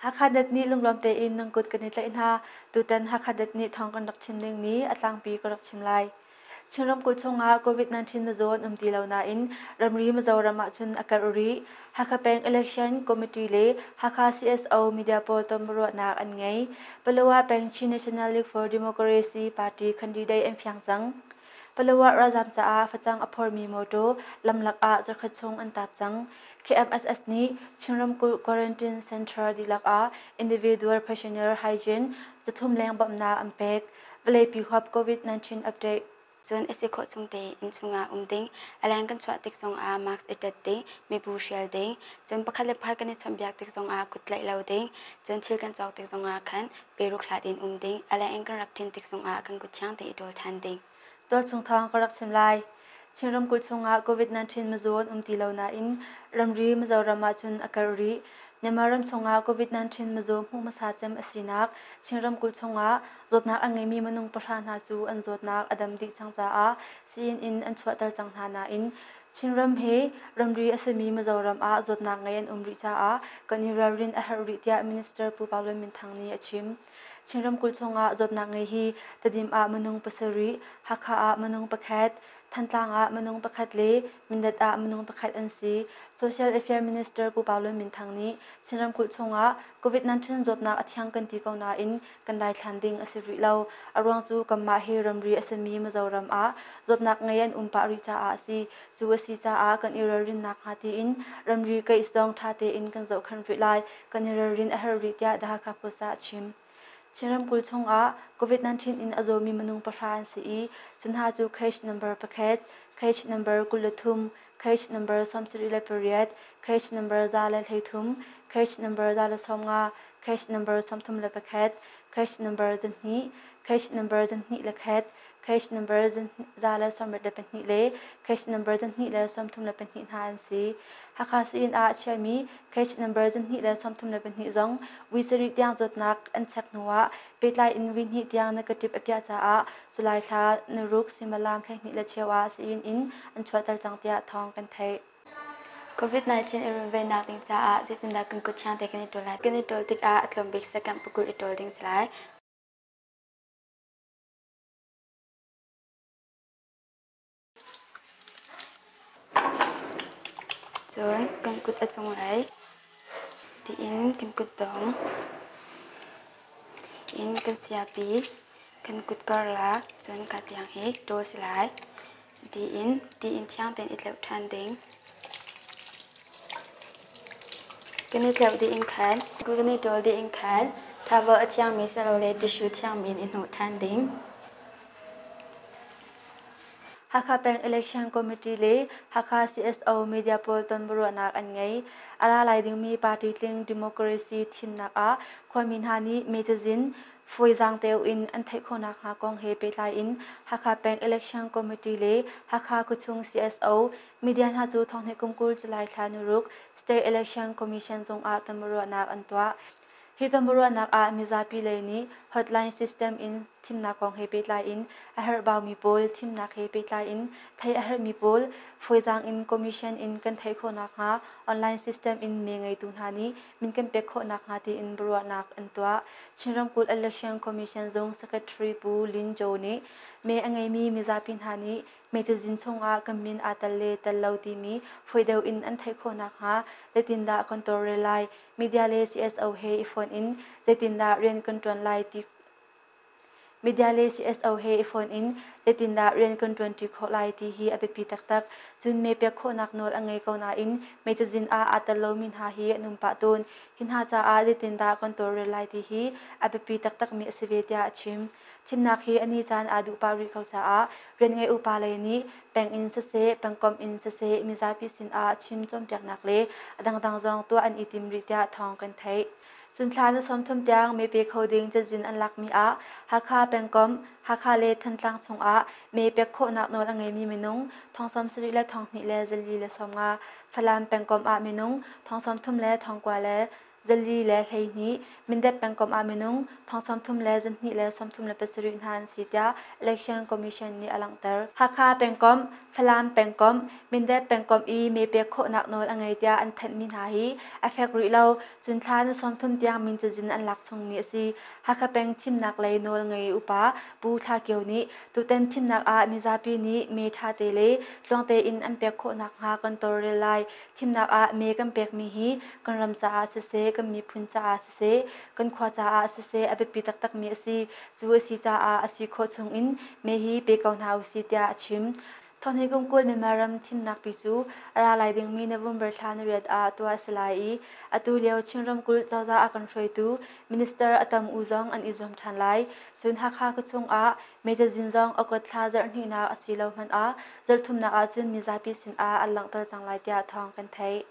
Hakha Net nih lunglawm tein nan kut kan i tlaih hna. Tutan Hakha Net nih thawng kan rak chim dingmi a tlangpi ka rak chim lai. Chin ramkulh chungah COVID-19 mizaw an um ti lo nain ramri Mizoram ahcun a karh rih. Hakha peng Election Committee le Hakha CSO media pawl tonbiaruahnak an ngei. Palawa peng Chin National League for Democracy party candidate an fiang cang. Palawa ralzaam caah facang a phormi mawṭaw lamlak ah zarkhat chung an taap cang. KMSS nih Chin ramkulh quarantine center dihlak ah individual personal hygiene 300 leng bawmhnak an pek. Vawleipi huap COVID-19 update. Cun a si khawh chung tein inn chungah um ding, a leng kan chuah tik zongah mask i ṭet ding, mibu hrial ding, cun pakhat le pakhat kan i chawnhbiak tik zongah kut tlaih lo ding, cun thil kan cawk tik zongah khan peruk hlat in um ding, a leng in kan rak ṭin tik zongah kan kut thiang tein i ṭawl ṭhan ding. Tualchung thawng ka rak chim lai. Chin ramkulh chungah COVID-19 mizaw an um ti lo nain ramri Mizoram ahcun a karh rih. Myanmar ram chungah COVID-19 mizaw hmuh hmasa cem a sinak Chin ramkulh chungah zawtnak a ngeimi minung pahra hna cu an zawtnak a dam dih cang caah sii in an chuahter cang hna nain Chinram he ramri a simi Mizoram ah zawtnak ngei an um rih caah kan i ralrin a herh rih tiah Minister Pu Pau Lun Min Thang nih a chim. Chin ramkulh chungah zawtnak ngei hi Tedim ah minung pasarih, Hakha ah minung pakhat, Thantlang ah minung pakhat le Mindat ah minung pakhat an si. Social Affairs Minister Pu Pau Lun Min Thang nih Chin ramkulh chungah COVID-19 zawtnak a thiang kan ti ko nain kan daithlan ding a si rih lo. A ruang cu kanmah hi ramri a simi Mizoram ah zawtnak ngei an um pah rih caah a si. Cu a si caah kan i ralrinnak hnga tiin ramri keih zong ṭha tein kan zohkhenh rih lai. Kan i ralrin a herh rih tiah The Hakha Post ah a chim. Chin ramkulh chungah COVID-19 in a zawmi minung pahra an si i cu hna cu case number pakhat, case number 23, case number 78, case number 113, case number 150, case number 31, case number 2, case number 21, case number 122 le case number 232 hna an si. Hakha sii-inn ah chiahmi case number 232 zong vui sarih tiang zawtnak an chek hnuah pehtlai in vui hnih tiang negative a piah caah July thla naruk suimilam 12 le cheu ah sii-inn in an chuahter cang tiah thawng kan theih. COVID-19 i runvennak ding caah zeitindah kan kut thiang te kan i ṭawl lai? Kan i ṭawl tikah a tlawm bik second pakul i ṭawl ding si lai. Cun kan kut a cunglei tiin kan kutdong in kan siapi kan kut karlak cun ka tiang hi ṭawl si lai. Tiin tiin thiang tein i tleuh ṭhan ding. Kan i tleuh dih in khan kan i ṭawl dih in khan towel a thiangmi silole tissue thiangmi in i hnawh ṭhan ding. Hakha Peng Election Committee le Hakha CSO media pawl tonbiaruahnak an ngei. A ra lai dingmi party tling democracy thimnak ah khuami hna nih mee cazin fawizaang deuh in an theih khawh nakhnga kong he pehtlai in Hakha Peng Election Committee le Hakha khuachung CSO media hna cu thonghnih kum 20 July thla niruk State Election Commission zung ah tonbiaruahnak an tuah. Hi tonbiaruahnak ah mizapi lei nih hotline system in thimnak kong he pehtlai in a herhbaumi pawl thimnak he pehtlai in theih a herhmi pawl fawizaang in commission in kan theih khawh nakhnga online system in mee ngeitu hna nih min kan pek khawh nakhnga tiin biaruahnak an tuah. Chin ramkulh Election Commission zung Secretary Pu Lin Jo nih mee a ngeimi mizapi hna nih mee cazin chungah kan min aa tel le tel lo timi fawi deuh in an theih khawh nakhnga zeitindah kan tawlrel lai media le CSO he i fonh in zeitindah rian kan ṭuan lai ti Media le CSO he i fonh in zeitindah rian kan ṭuanṭi khawh lai ti hi a biapi taktak. Cun mee pek khawhnak nawl a ngei ko nain mee cazin ah aa tel lomi hna hi an um pah tawn. Hi hna caah zeitindah kan tawlrel lai ti hi a biapi taktakmi a si ve tiah a chim. Thimnak hi a ni caan aa duh pah rih ko caah rian ngei upa lei nih peng in siseh, pengkomh in siseh mizapi sinah chim cawnpiaknak le a dangdang zong tuah an i tim rih tiah thawng kan theih. Cun thla na 30 tiang mee pe kho ding cazin an lakmi ah Hakha pengkomh, Hakha le Thantlang chungah mee pek khawhnak nawl a ngeimi minung thong 70 le thong hnih le zali le 50, Falam pengkomh ah minung thong 30 le thong kua le 412, Mindat pengkomh ah minung 32,237 hna an si tiah Election Commission nih a langhter. Hakha pengkomh, Falam pengkomh, Mindat pengkomh i mee pek khawhnak nawl a ngei tiah an thanhmi hna hi a fek rih lo. Cun thla ni 30 tiang min cazin an lak chungmi a si. Hakha peng thimnak lei nawl ngei upa Pu Thla Kio nih tutan thimnak ah mizapi nih mee ṭhate le tluang tein an pek khawh nakhnga kan tawlrel lai. Thimnak ah mee kan pekmi hi kan ram caah siseh, kan miphun caah siseh, kan khua caah siseh a biapi taktakmi a si. Cu a si caah a si khawh chungin mee hi pe ko hna usih tiah a chim. Thawnghi kum 20 Myanmar ram thimnak pi cu a ra lai dingmi November thla ni riat ah tuah a si lai i atu lio Chin ramkulh cozah a kan hruaitu minister a tam u zong an i zuam ṭhan lai. Cun Hakha khuachung ah mecazin zong August thla zarhhnihnak a si lo hmanh ah zarhthumnak ahcun mizapi sinah an langhter cang lai tiah thawng kan theih.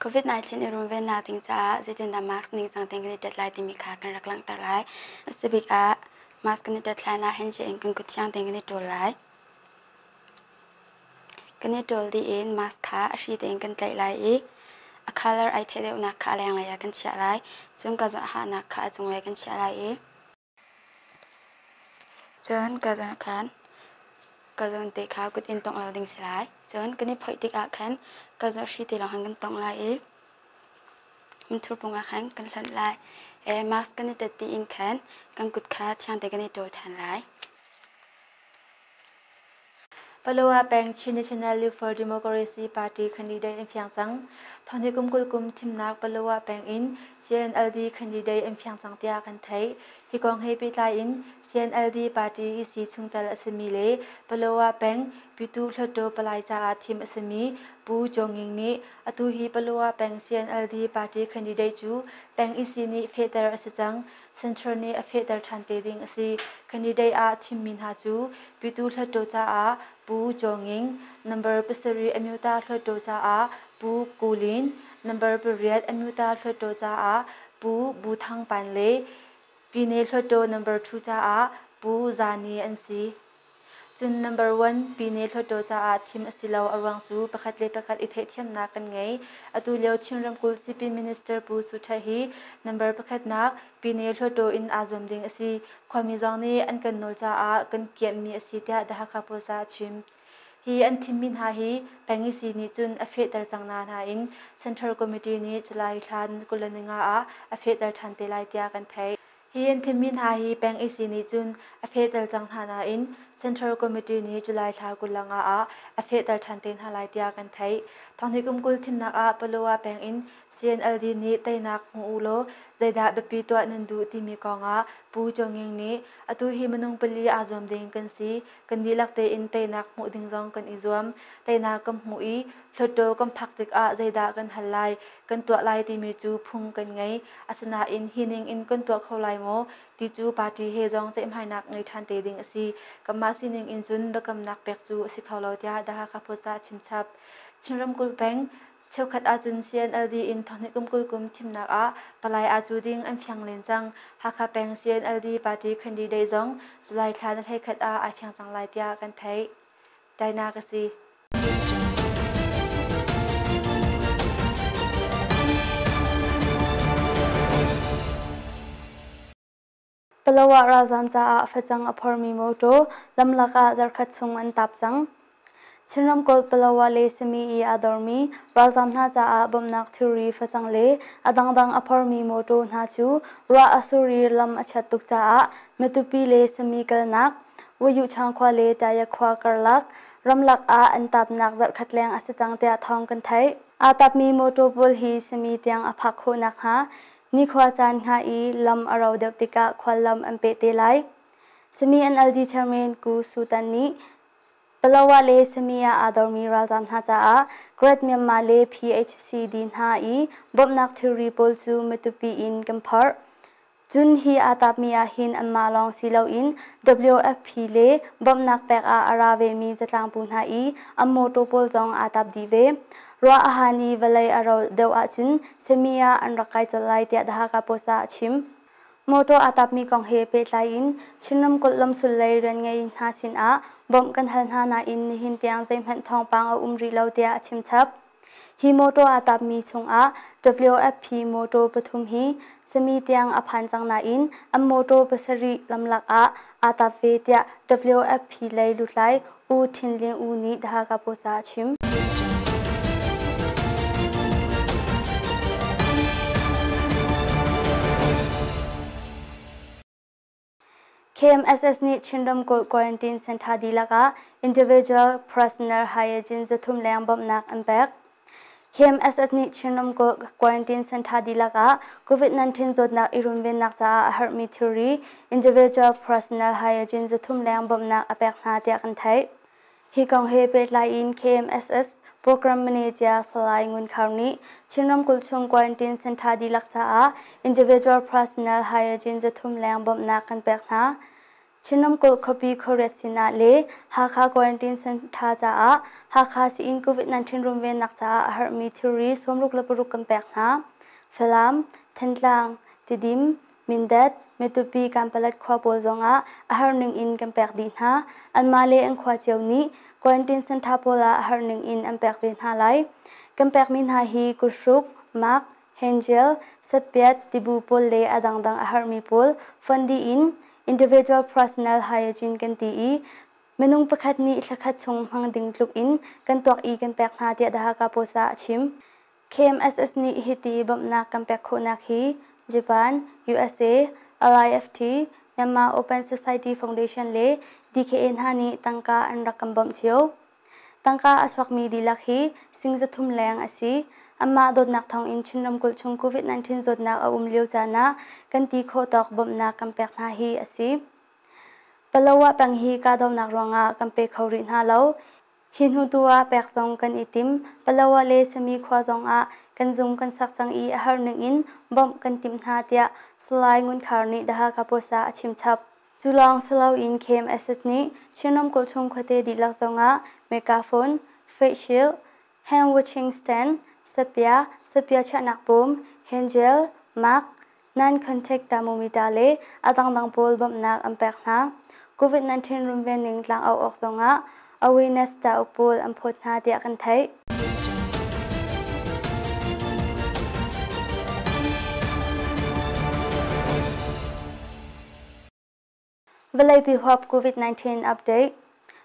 COVID-19 i runvennak ding caah zeitindah mask ningcang tein kan i tet lai timi kha kan rak langhter lai. A si bik ah mask kan i tet hlan ah handshake in kan kut thiang tein kan i ṭawl lai. Kan i ṭawl dih in mask kha a hri tein kan tlaih lai i a color ai theih deuhnak kha a lenglei ah kan chiah lai. Cun ka zawhhahnak kha a cunglei kan chiah lai i Cun ka zawn khan ka zawn te kha kut in tongh lo ding si lai. Cun kan i phoih tikah khan ka zawn hri te lawng khan kan tongh lai i minthur pung ah khan kan hlonh lai. Mask kan i ṭet dih in khan kan kut kha thiang te kan i ṭawl ṭhan lai. Palawa peng Chin National League for Democracy Party candidate an fiang cang. Thawnghi kum 20 kum thimnak Palawa peng in CNLD candidate an fiang cang tiah kan theih. Hi kong he pehtlai in CNLD party EC chungtel a simi le Palawa peng Pyithu Hluttaw palai caah thim a simi Pu Chaw Nging nih atu hi Palawa peng CNLD party candidate cu peng EC nih fehter a si cang. Central nih a fehter ṭhan te ding a si. Candidate ah thimmi hna cu Pyithu Hluttaw caah Pu Chaw Nging, number 7 Amyota Hluttaw caah Pu Ku Lin, number 8 Amyota Hluttaw caah Pu Bu Thang Pan le Pyine Hluttaw number 2 caah Pu Za Ni an si. Cun number 1 Pyine Hluttaw caah thim a si lo a ruang cu pakhat le pakhat i theihthiamnak kan ngei. Atu lio Chin ramkulh Sipin Minister Pu Su Ṭha hi number pakhatnak Pyine Hluttaw in aa zuam ding a si. Khuami zong nih an kan nawl caah kan kianhmi a si tiah The Hakha Post ah a chim. Hi an thimmi hna hi Pengisi nih cun a fehter cang na nain Central Committee nih July thla 25 ah a fehter ṭhan te lai tiah kan theih. Hi an thimmi hna hi Pengisi nih cun a fehter cang hna nain Central Committee nih July thla 25 ah a fehter ṭhan te hna lai tiah kan theih. Thonghni kum 20 thimnak ah Palawa peng in CNLD nih teinak hmu u law zeidah biapi tuah nan duh timi kong ah Pu Chaw Nging nih atu hi minung pali aa zuam ding kan si. Kan dihlak tein teinak hmuh ding zong kan i zuam. Teinak kan hmuh i Hluttaw kan phak tikah zeidah kan hal lai, kan tuah lai timi cu phung kan ngei. Asinain hi ning in kan tuah kho lai maw ti cu party he zong ceihmainak ngei ṭhan te ding a si. Kanmah sining in cun biakamnak pek cu a si kho lo tiah The Hakha Post ah a chimchap. Chin ramkulh peng Cheukhat ahcun CNLD in thonghnih kum 20 kum thimnak ah palai aa cu ding an fiang len cang. Hakha peng CNLD party candidate zong July thla ni 11 ah ai fiang cang lai tiah kan theih. Tainak a si. Palawa ralzaam caah facang a phormi mawṭaw lamlak ah zarkhat chung an tap cang. Chin ramkulh Palawa le Sami i aa dormi ralzaam hna caah bawmhnak thilri facang le a dangdang a phormi mawṭaw hna cu ruah a sur i lam a chiat tuk caah Matupi le Sami kalnak Wayuchang khua le Taya khua karlak ramlak ah an tapnak zarhkhat leng a si cang tiah thawng kan theih. Aa tapmi mawṭaw pawl hi Sami tiang a phak khawh nakhnga Nikhua caan hngah i lam a ro deuh tikah khuallam an peh te lai. Sami NLD chairman Ku Su Tan nih Palawa le Sami ah aa dormi ralzaam hna caah Great Myanmar le PHCD hna i bawmhnak thilri pawl cu Matupi in kan phorh. Cun hi aa tapmi ah hin anmah lawng si loin WFP le bawmhnak pek ah a ra vemi zatlangbu hna i an mawṭaw pawl zong aa tap dih ve. Ruah a han i vawlei a ro deuh ahcun semi ah an rak kai colh lai tiah The Hakha Post ah a chim. Motor aa tapmi kong he pehtlai in Chin ramkulh lamsul lei rianngei hna sinah bawmh kan hal hna nain nihin tiang zeihmanh thawngpang a um rih lo tiah a chim chap. Hi motor aa tapmi chungah WFP motor pathum hi Sami tiang a phan cang nain an motor pasarih lamlak ah aa tap ve tiah WFP lei lutlai U Thin Lin U nih The Hakha Post ah a chim. KMSS nih Chin ramkulh quarantine center dihlak ah individual personal hygiene 300 leng bawmhnak an pek. KMSS nih Chin ramkulh quarantine center dihlak ah COVID-19 zawtnak i runvennak caah a herhmi thilri individual personal hygiene 300 leng bawmhnak a pek hna tiah kan theih. Hi kong he pehtlai in KMSS Program Manager Salai Ngun Khar nih Chin ramkulh chung quarantine center dihlak caah individual personal hygiene 300 leng bawmhnak kan pek hna. Chin ramkulh khuapi khuariat sinah le Hakha quarantine center caah Hakha sii-inn COVID-19 runvennak caah a herhmi thilri 66 kan pek hna. Falam, Thantlang, Tidim, Mindat, Matupi Kanpalet khua pawl zongah a har ning in kan pek dih hna. Anmah le an khua cio nih quarantine center pawl ah a har ning in an pek ve hna lai. Kan pekmi hna hi kuthruk, mak, hand gel, satpiat, tibu pawl le a dangdang a harmi pawl fund dih in individual personal hygiene kan ti i minung pakhat nih thlakhat chung hmang ding tluk in kan tuak i kan pek hna tiah The Hakha Post ah a chim. KMSS nih hiti bawmhnak kan pek khawhnak hi Japan, USA, LIFT, Myanmar Open Society Foundation le DKA hna nih tangka an rak kan bawmh cio. Tangka a chuakmi dihlak hi sing 300 leng a si. Anmah dawtnak thawngin Chin ramkulh chung COVID-19 zawtnak a um lio caan ah kan ti khawh tawk bawmhnak kan pek hna hi a si. Palawa peng hi kahdohnak ruangah kan pe kho rih hna lo. Hi hnu tu ah pek zong kan i tim. Palawa le Sami khua zong ah kan zung kan sak cang i a har ning in bawmh kan timh hna tiah Salai Ngun Khar nih The Hakha Post ah a chim chap. Cu lawng si loin KMSS nih Chin ramkulh chung khuate dihlak zong ah megaphone, face shield, hand washing stand, sapia, sapia chiahnak bawm, hand gel, mask, non-contact thermometer le a dangdang pawl bawmhnak an pek hna. COVID-19 runven ning tlangau awk zongah awareness cauk pawl an phawt hna tiah kan theih. Vawleipi huap COVID-19 update.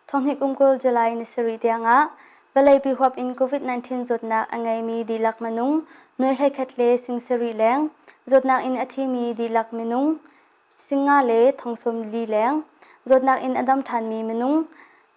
Thonghnih kum 20 July ni sarih tiangah vawleipi huap in COVID-19 zawtnak a ngeimi dihlak minung nuai 11 le sing sarih leng, zawtnak in a thimi dihlak minung singa le thong 40 leng, zawtnak in a dam ṭhanmi minung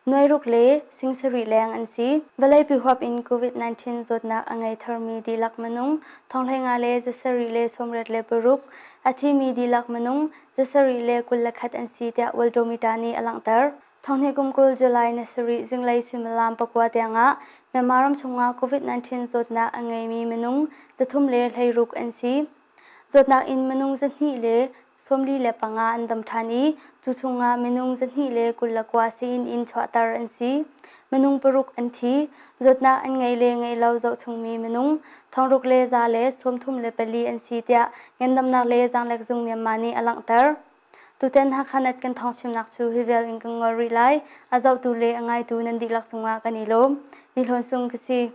nuai ruk le sing sarih leng an si. Vawleipi huap in COVID-19 zawtnak a ngei tharmi dihlak minung 15 le 7 le 86, a thimi dihlak minung 7 le 21 an si tiah Worldometer nih a langhter. Thonghnih kum 20 July ni sarih zinglei suimilam 9 tiangah Myanmar ram chungah COVID-19 zawtnak a ngeimi minung 316 an si. Zawtnak in minung 2 le 45 an dam ṭhan i cu chungah minung 229 sii-inn in chuahter an si. Minung paruk an thi. Zawtnak an ngei le ngei lo zohchungmi minung 600 le 134 an si tiah Ngandamnak le Zaanglek Zung Myanmar nih a langhter. Tutan Hakha Net kan thawngchimnak cu hi vial in kan ngol rih lai. A zohtu le a ngaitu nan dihlak cungah kan i lawm. Ni Hlawn Sung ka si.